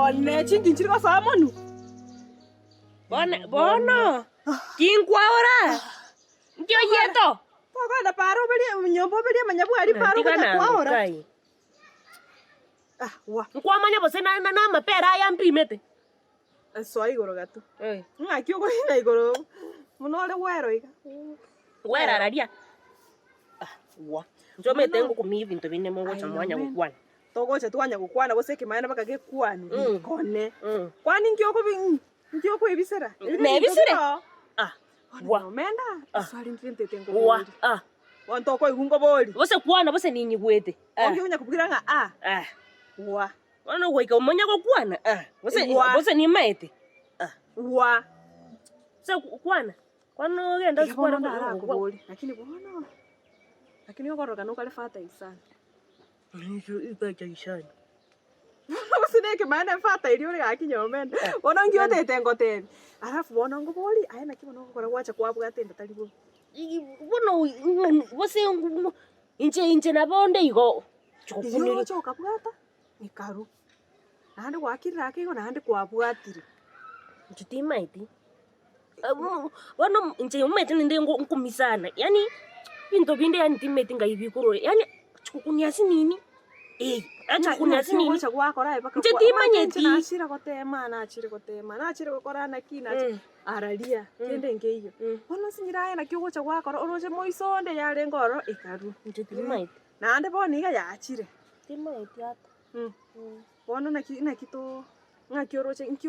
Kone chinki nchiri gosoa monwe. Bono bono, tinkwaora, nki oyiete? Tokogenda paara oberie nyomba oberie amanyabwari paara Tiga okonya naende kwaora. kai. Ah wa. Nkwamanya gose na na namapera aya mpimete? Soa igoro gatu. Ng'aki okorina igoro buna ore gwero iga. Gwerararia. Ah wa. Inche omanyete ngokumia ebinto binde mogocha mwanya gokwana. Togocha twanya gokwana gose ekemanyererio mpaka gekwanwe kone. Kwani inki okobi inki okoebisera? Nebisire? Ah wa. Omenda eswali ndire ntete nkoborie. Ah. Bono tokoigwa nkoborie. Gose kwana gose ninyigwete. Ah. Onki onya kobwira ng'a ah. Ah. Wa. Bono goika omonye gokwana ah. Gose gose nimaete. Ah. Wa. Gose kwana. Kwana ogende ase kwana ndarakoborie lakini bono lakini okororokana okare fertile sana. Gose na ekemanyererio fertile ore gaki nyomba ende. Bono nki otete ngotebie? Alafu bono nkoborie aye naki bono ogokora gwacha kwabwata ende tari bobe. Bono gose inche inche nabo onde igo. Riria oroche okabwata, ekarwa. Naende gwakirire ake igo naende kwabwatire. Inche timaeti. Bono inche omanyete ninde nkumia sana, yaani ebinto binde yaani timanyeti ngai bikorwa yaani chikukunia ase nini eh, chikukunia ase nini. Ogocha gwakora aye mpaka Inche kwa- omanyete inche timanyeti. nachire gotema nachire gotema nachire gokora naki nachi araria kende nkeiyo. Bono nsinyire aye naki ogocha gwakora oroche moiso onde yarenge ororo ekarwa. Inche timanyeti. Naende bono iga yachire. Timanyeti ata. Bono naki naki to ng'aki oroche nki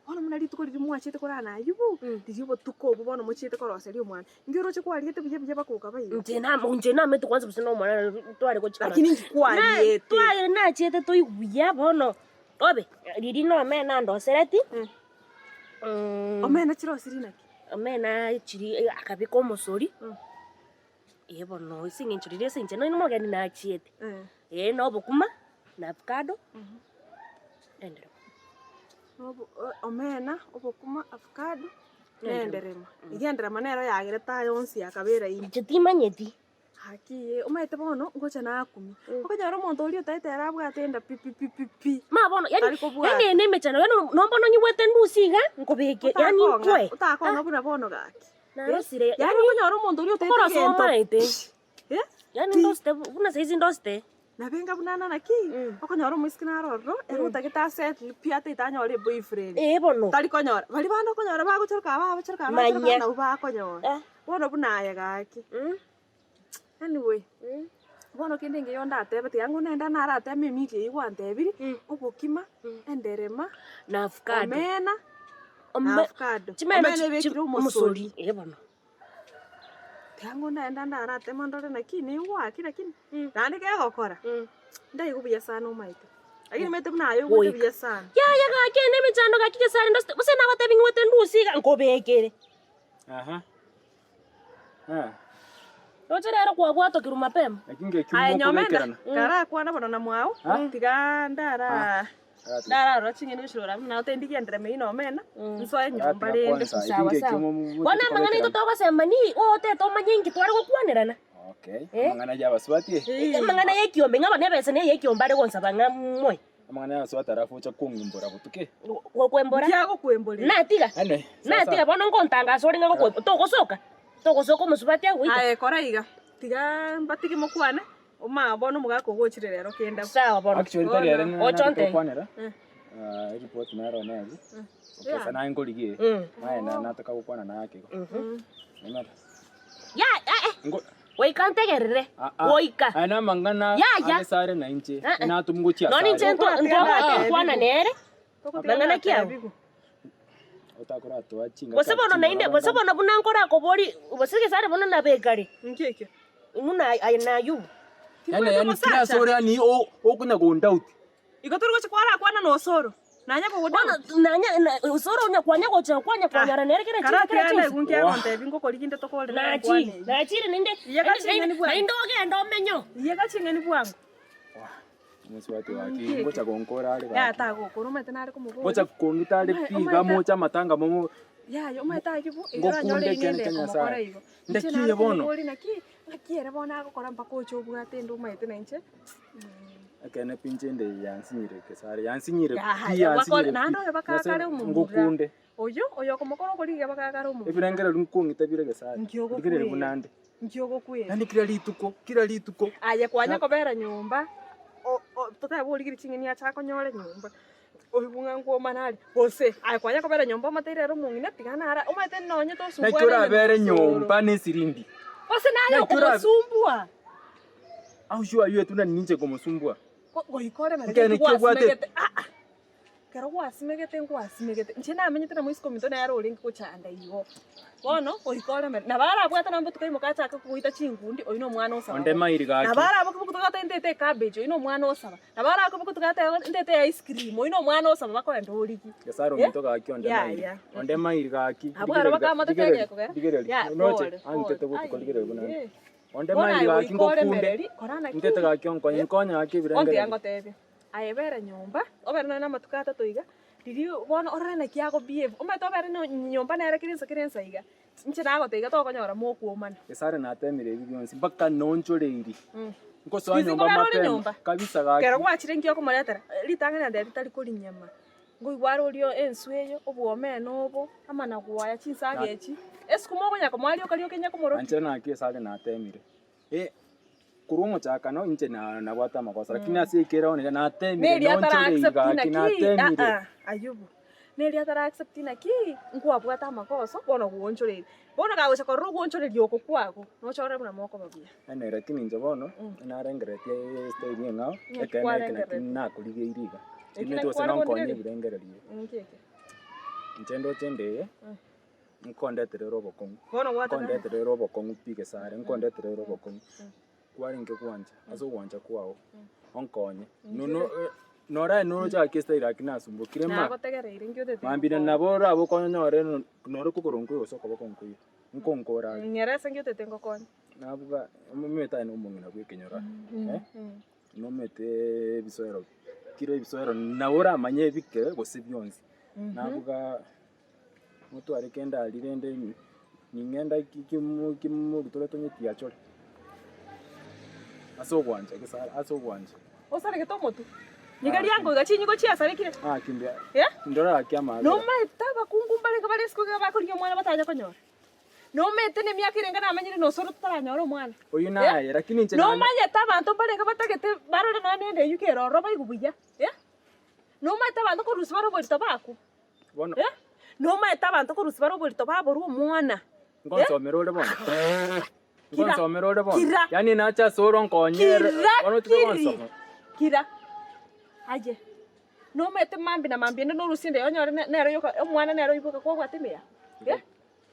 bono buna rituko riria mwachete korara na Ayubu, riria obotuko obwo bono mochiete koroseria omwana, nki oroche kwariete buya buya mpaka okabaigwa? Inche nama inche namete kwanza gose na omwana tware gochia Lakini inki kwariete? Tware nachiete toigwe buya bono, obe riria nomene nandosereti, Omena chirosirie naki? Omena chiria akabeka omosori. Ee bono ase eng'encho riria ase inche nonye nomogeni nachiete, ee na obokima, na avocado, na enderema. Nobo omena, obokima, avocado, na enderema. Iga enderema nero yagerete aya onsi akabera ime. Inche timanyeti. Gaki ee, omanyete bono, ngocha nakumia, okonyora omonto oria otaete ere abwate enda pi pi pi pi pi. Ma bono yaani Tari kobwata. yaani eye na emechando yaani no mbono nyigwete ndusia iga, nkobeke yaani Otakong'a, nkwe. otakong'a buna bono gaki. Narosire Yaani okonyora omonto oria otaete Okorosa egento omaete. Eh? Yaani Ti. ndosete buna saizi ndosete. Nabo enga buna naki, okonyora omoiseke naro ororo, ere otagete asettle pi ataete anyore eboyfriend. Ee bono. Tari konyora, baria bande okonyora bagocharoka aba bacharoka aba bacharoka Manya. nabwo bakonyora. Eh. Bono buna aye gaki. Anyway, bono kende engiya ondatebe tiga ng'o nende narateme emiti eywo gwantebirie, obokima, enderema, Na avocado. omena, na Ome- avocado. Chimeno Omena chi- ebekire chi- omosori. Ee bono. Tiga ng'o naende narateme ndore naki nigwaki lakini, naende kegokora, ndaigwe buya sana omaete. Lakini omanyete buna aye oigwete Goika. buya sana. Yaya gaki eye nemechando gaki gesare ndosete gose nagotebi ng'wete ndusia iga nkobekere. Aha. Eh. Roche rero kwabwatokirwe mapema. Naki ngeki Aye nyomenda, mokobekerana. karakwana bono na mwao, Ah. tiga ndara Aratiga. ndararora ching'eni gochirora buna nagotebi enderema eyio nomena, nsoe nyomba Aratiga rende. kwanza. Eki Sawa ngeki sawa. mo- mo- Bono amang'ana aito togosemani, otete omanye inki tware gokwanerana. Okay. Eh? Amang'ana ya abasubati eh. Amang'ana ya ekiombe ng'a bono ebesa neye ekiombe are gonsaba ng'a moe. Amang'ana ya abasubati alafu ocha kong'imbora botuko eh. Gokwembora. Nki agokwemborera? Natiga. Anyway, sawa Natiga sawa. bono ngontangasa ore ng'a gokwembora. Togosoka. Togosoka omosubati agoita. Aye kora iga, tiga mbatige mokwane, omanye bono omogaka ogochire rero kende abwo. Sawa bono. Actually tari ere Ocha nare ontebie. tokwanera. Eh. Ah, eripoti naro neri. Okay, Yeah. sa naye nkorigie. Mm. Naye na nataka gokwana naye ake igo. Mhm. Naimara. Ya, eh, eh. Ngo Goika ntegerere. Ah, ah. Goika. Aya namang'ana Yaya. age sare na inche. Eh, eh. Natomwa gochia Nonye inche asare. ntwa- ntwabwate nkwana nere. Mang'ana ki ago? Otakoratoa chingaki Gose bono naende, gose bono buna nkorakobori, gose gesare bono nabekare, Inki ekio? buna aye na Ayubu. Yaani Tibwete yaani kila omosacha. ase ore yaani o- okonya gondoubt. Igo tori gochia kwarakwana na osoro, nanye Bono kogodoubt. nanya na osoro onya kwanya gocha kwanya kwanyora nere kera Kara chinsa kera tiga chinsa. ndaigu nki agontebia ngokorigia inde tokorere Nachi, enkwana eyio. nachire naende, Iyeka ching'eni bwango. naende ogende omenye. Iyeka ching'eni bwango. Omosubati gaki ngocha gonkora are Yaya gaki. tagokora omanyete nare komoboria. Ngocha kong'ita are Omae- pi iga omaete- moche amatanga momo Yaya omanyete ayio bo, igo Ngokunde oranyore ekiagera ing'ende kia ekomokora Nyasaye. igo. Inche Ndaki nare eye bono. komoboria naki, ng'aki ere bono agokora mpaka oche obwate ende omanyete na inche. Ekeene pi inche ende yansinyire gesare, yansinyire pi, Yaya, yansinyire bakore pi. naende oyo Gose bakakare omomura. ngokunde. Oyo, oyo okomokora okorigia bakakare omomura. Ebirengererio nkong'ita bire gesare, Nki rigereria ogokwera? buna nde. Nki ogokwera? Yaani kila rituko, kila rituko. Aye kwanya kobera nyomba, o- o- totebe origire ching'eni ache akonyore nyomba, oigwe ng'a nkwomana aria, gose aye kwanya kobera nyomba omoteire ere omong'ina tiga nara omanyete nonye Naki tosumbuane orabere na osoro. nyomba na esirimbi. Gose naye Naki ora- okomosumbua. How sure are you eti buna ninche nkomosumbua? Go- goika oremere Ekeene gento ki obwate? gwasimegete aa. Ekero gwasimegete ngwasimegete, inche namenyete na moiseke ominto nere orenge gochanda igo. Bono goika oremere, nabo arabwate nonye botuko aimoke achake kogoita chinkundi, oyio na omwana osaba Onde bono. mairi gaki. Nabo araboke botuko agote ntete ecabbage, oyio na omwana osaba. Nabo araboke botuko atebe ntete ice cream, oyio na omwana osaba bakoenda origie. Nyasaye ominto gaki onde mairi. Yaya. Onde mairi gaki. Abwo aro bakamotete Rigereria, egekogera. rigereria. Ya, Noche, pole, ang'itete pole. botuko rigereria buna nde. Aiee. Onde Bono mairi aye gaki goika ngokunde. oremereri, kora naki. Ntete gaki onkonye, nkonye gaki Bono tiga ebirengererio. ngotebie, aye bera nyomba, obere nonye na amatuko atato iga, riria bono orore naki ago behave, omanyete obere no nyomba nere kera ensa kera ensa iga, inche nagotebia iga tokonyora mokwomana. Gesare natemire ebi bionsi mpaka nonchoreiri. Nkosoa Siku nyomba nkobera ore mapema nyomba? kabisa gaki. Ekero gwachire nki okomoretera, ritang'ani nantebia tari korinyama, nkoigwa are oria enswe eye, obwomene obo, amanagu aya, chinsaga echi, esukuma okonya komoa rioka rioka onye komorokia. Anchera naki esare natemire. Eh, korwa omochakano inche na nabwate amagoso, lakini ase ekero bono iga natemire Neri atara nonchoreiri accept gaki naki, natemire. aa Ayubu, neri atara accept naki, nkwabwate amagoso bono gwoonchoreire. Bono kagocha korora ogwoonchoreria oko kwago, nochore buna mokoba buya. Ene lakini inche bono, narengereretie estyle eng'ao, Ng'aki ekeene eke naki kwarengereretie? nakorigeire iga. Eki Timanyeti naki gose nonkonye kwaregondireria? ebirengererio. Nki eke? Inche ndoche ndeye, nkondeterere obokong'u, Bono gwataka ng'a. nkondeterere obokong'u pi gesare, nkondeterere obokong'u. Kwarenge gwancha, ase ogwancha kwao, onkonye. Nono norae noroche estyle lakini nasumbokire ma, Nagotegereire nki otete mambia gokonya. nabo orabe okonyore nore okogoro nkoiyo gose okoboko nkoiyo, nkonkore are. Ng'erese nki otete ngokonye. Nabuga, omanyete aye na omong'ina bwa ekenyoro eh, nomanyete ebisoero, kera ebisoero nabo oramanye ebike gose bionsi. Nabuga. Motware kende aria rende ning'enda kimorutore tonyetiachore ase ogwancha gese ase ogwancha. Osaregete omotwe, niga riango iga chinyigo chiasarekire. Ah kimbia Eh? ndore gaki amabera. Nomaete abakungu mbarenge bare isiko iga bakorigia omwana batanya konyora. Nomaete na emiaka erenge namanyire nosoro totaranyora omwana. Oyio naye lakini inche nanye. Nomanyete abanto mbarenge batagete barore nonya nende eyio kere ororo baigwe buya. Eh? Nomaete abanto korusia bare oborito bakwo. Bono Eh, nomaete abanto korusia bare oborito baborwa omwana. Nkonsomera ore bono. Kira. Nkonsomera ore bono. Kira. Yaani nache ase ore onkonyere. Kira Bono otige kiri. gonsoma. Kira. Aye. Nomaete mambia na mambia ende norusie ende onyore nere oyoka omwana nere oiboka kwabwate ime yao. Eh,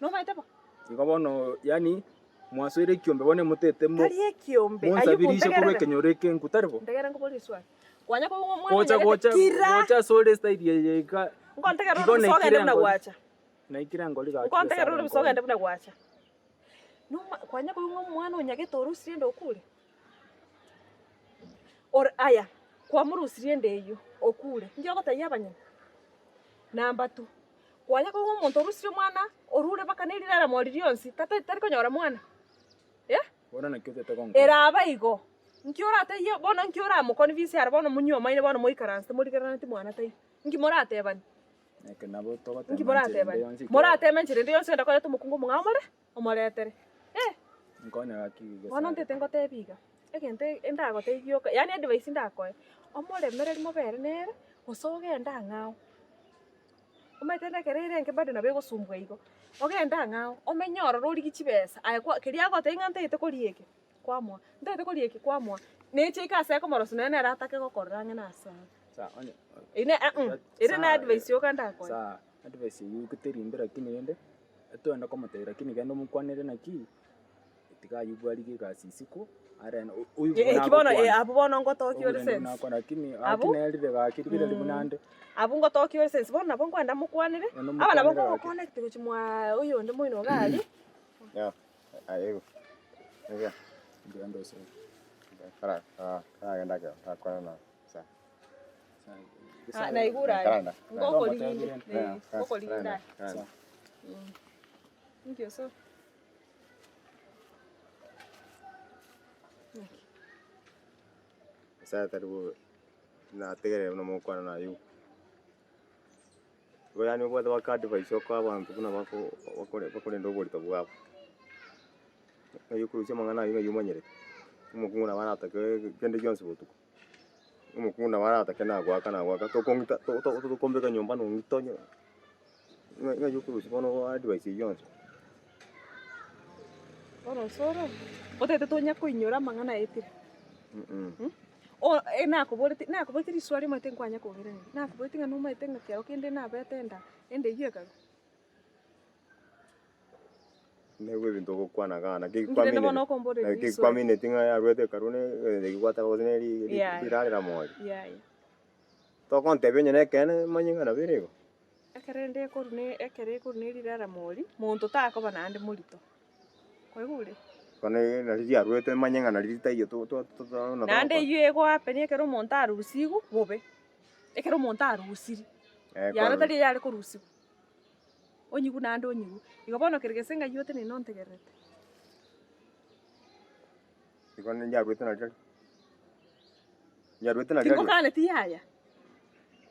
nomaete bo? Igo bono yaani mwasoire ekiombe bono emotete mo Tari ekiombe. Aywo monsabirishe korwa ntegerere. ekenyoro eke nku tari bo? Ntegerere nkoborie eswali. Kwanya koba omwana Gocha onyarete gocha kira. gocha ase ore estyle eye iga Nkontegerere igo ore naikire ogende buna engori. gwacha. Naikire engori gaki Nkontegerere Nyasaye ore nkonye. ogende buna gwacha. Noma kwanya koigwa omwana onyagete orusirie enda okure? Ore aya, kwamorusirie enda eywo okure, inki ogotebia abanyene? Number two, kwanya koigwa omonto orusirie omwana orure mpaka na erirara mori rionsi tata tari konyora mwana? Eh? Bono naki otete gonkora? Eraba igo, nki oratebie bono nki oramoconvince aro bono monywomaine bono moikaransete morigereraneti mwana taiyo, nki moratebani? Eke nabo Nki togotema enchera ende moratebani? yonsi ekero Morateme enchera ende yonsi ogenda koreta omokungu omong'ao omore omoretere, eh. Nkonye gaki gesa. Bono ntete ngotebi iga, egento ndagotebie gioka, yaani advice ndakoe, omoremereri mobere nere, gose ogende ang'ao. Omanyete rende ekero ere enke bado nabo egosumbua igo, ogende ang'ao, omenye ororo origie chibesa, aye kwa keria agotebia ng'a ntagete koria eke, kwamoa, ntagete koria eke, kwamoa, neche ike ase ekomorosia nonye nere atake gokorora ang'e na ase are. Sawa onye Eyio ne ere na advice yoka ndakoe. Sawa, advice eyio teri mbe lakini rende, etogenda komotebia lakini genda omokwanere naki. Tiga Ayubu arigie egasi isiko, arene oyio Eh, buna eki bono eh, agokwana. abwo bono ngotokia ore Oborende buna sense. akwana, lakini Abwo? gaki nerire gaki rigereria buna ande. Abwo ngotokia ore sense, bono nabo nkoenda mokwanere, Genda aba nabo omokwanere gaki. nkogo connect gochia mwa oyonde moino iga aria. Yeah, ayego. Ega. Mbuya ndose. Kara, ah, karagenda kero, karakwana na sa. Ah, naigure aye. Karanda. Ngokorigia inde, Yeah, eh, ngokorigia inde aye. karanda. Inki osoro? Nyasaye tari bobe, nategerere buna mogokwana na Ayubu. Igo yaani obwate baka advice okoa abanto buna bako bakore bakorenda oborito bwabo. Ng'ai okorusia amang'ana aywo ng'ai omanyerete, omokungu nabo aratake kende gionsi botuko, omokungu nabo aratake nagoaka nagoaka tokong'ita to- to tokombeka nyomba nong'ita onye ng'ai ng'ai okorusia bono advice eywo yonsi. Bono osoro, otagete tonya koinyora amang'ana aetire? Nakoboreti nakoboreti riswali omanyete nkwanya koiraneria, nakoboreti ng'a nomanyete ng'a kero kende nabete enda, enda eywo ekarwa. Naigwa ebinto ogokwana igaa naki Inki rende bono okomboreria naki riswali? kwaminetie ng'a yarwete ekarwa ne eki gwateba gose ne ri- ri- Yaya. rirarera moyo. Yaya. Togontebia onye nekeene manye ng'a nabo ere igo. Ekero ende ekorwa ne ekero ekorwa ne rirara mori, monto takoba naende morito. Kwaigure? Bono nari riarwete manye ng'a nari ritaiyo to- to- to- to- Naende eywo egohappen ekero omonto arusigwe bobe, ekero omonto arusiri, yare tari eyare korusigwa. Onyigwe naende onyigwe. Igo bono kere gese ng'ai otenene nontegererete. Igo ndiarwete nari riaria. Ndiarwete nari riaria. Tingokaneti yaya.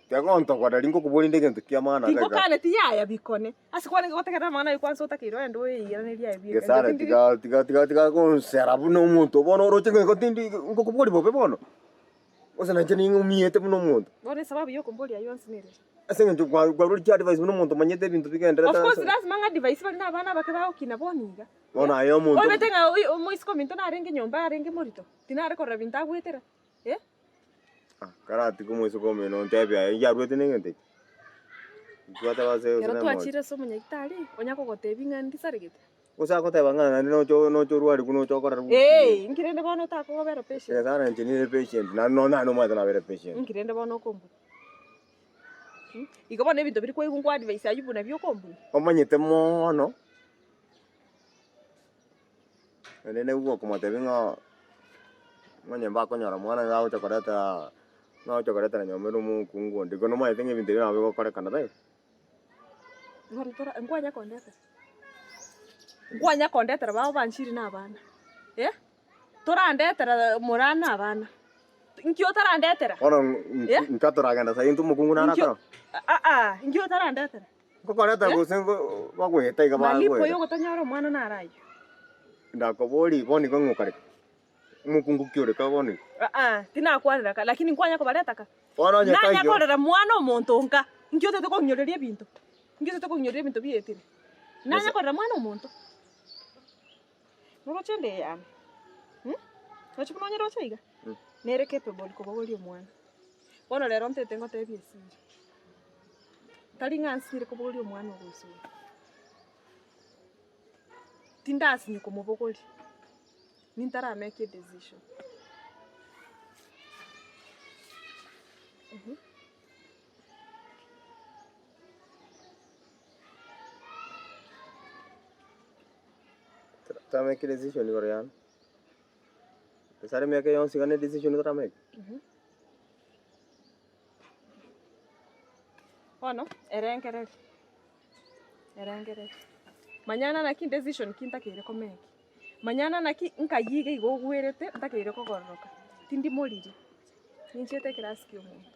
Tiagontogora riria ngokoboria rinde egento kia maana iga iga. Tingokaneti yaya bikone. Ase kwarenge gotegerera amang'ana ayio kwansa otakeire ogende oyeiranerie aye bieka. Gesare Inche tindi tiga tiga tiga tiga gonsera buna omonto bono oroche ng'a igo tindi ngokoboria bobe bono. Gose nainche ning'umiete buna omonto. Bono esababu ya okomboria ayio onsi nere. Ase eng'encho kwa kwarure chiadvice buna omonto omanyete ebinto bigenderete Of course ase. lasima ng'a advice bare na abana abake bagokina bono iga. Bono aye omonto. Oibete ng'a oyi omoiseke ominto narenge nyomba arenge morito, tinare korora binto agwetera eh. Ah, karatiga omoiseke omino ontebie aye yarwete na egento eke. Twateba ase Ekero ase twachire ase omonyagitari, onya kogotebia ng'a ndisaregete. Gose agoteba ng'a naende noche noche orwarigwe noche okorera Eeh, inki rende bono otakogobera patient? Nyasae inche nire patient naende nonye naende omanyete nabere patient. Inki rende bono okombuna? Igo bono ebinto biria kwaigwa nkwa advise Ayubu nabio okombuna? Omanyete moono, naende naigwa okomotebia ng'a onye mbakonyora mwana nigo agocha koretera nigo agocha koretera nyomba ere omokungu onde, igo nomanyete ng'a ebinto ebio nabo bigokorekana taibo? Bono tora nkwanya kondetera, nkwanya kondetera bao banchiri na abana eh, torandetera moraa na abana, inki otarandetera? Bono Eh? nka toragenda saii intwe omokungu nare Inki akoro? aa, inki otarandetera? Nkokoreta Eh? gose ngo bagoeta iga Malipo bagoeta. ya ogotanyora omwana naro ayio. Ndakoboria bono igo ng'o okareka? Omokungu ki oreka bono igo? Aa, tinakwanera ka, lakini nkwanya kobareta ka. Bono onye Nanya taiyo. korera mwana omonto nka, inki otagete kong'inyoreria ebinto? Inki otagete kong'inyoreria ebinto bietire? Nanya Gose- korera mwana omonto. Noroche ende yane, roche buna onye roche iga, nere capable kobogoria omwana. Bono rero ntete ngotebie esiri, tari ng'a nsinyire kobogoria omwana ogocha oyo, tindasinye komobogoria, nintaramake edecision. Toramake decision igoro yane, gose are emiaka yonsi iga ne decision toramake. Bono, erengereria, erengereria, manyana naki decision ki ntakeire komake, manyana naki nkayiga iga ogwerete ntakeire kogororoka, tindi moriri, ninchiete ekerasi kia omonto.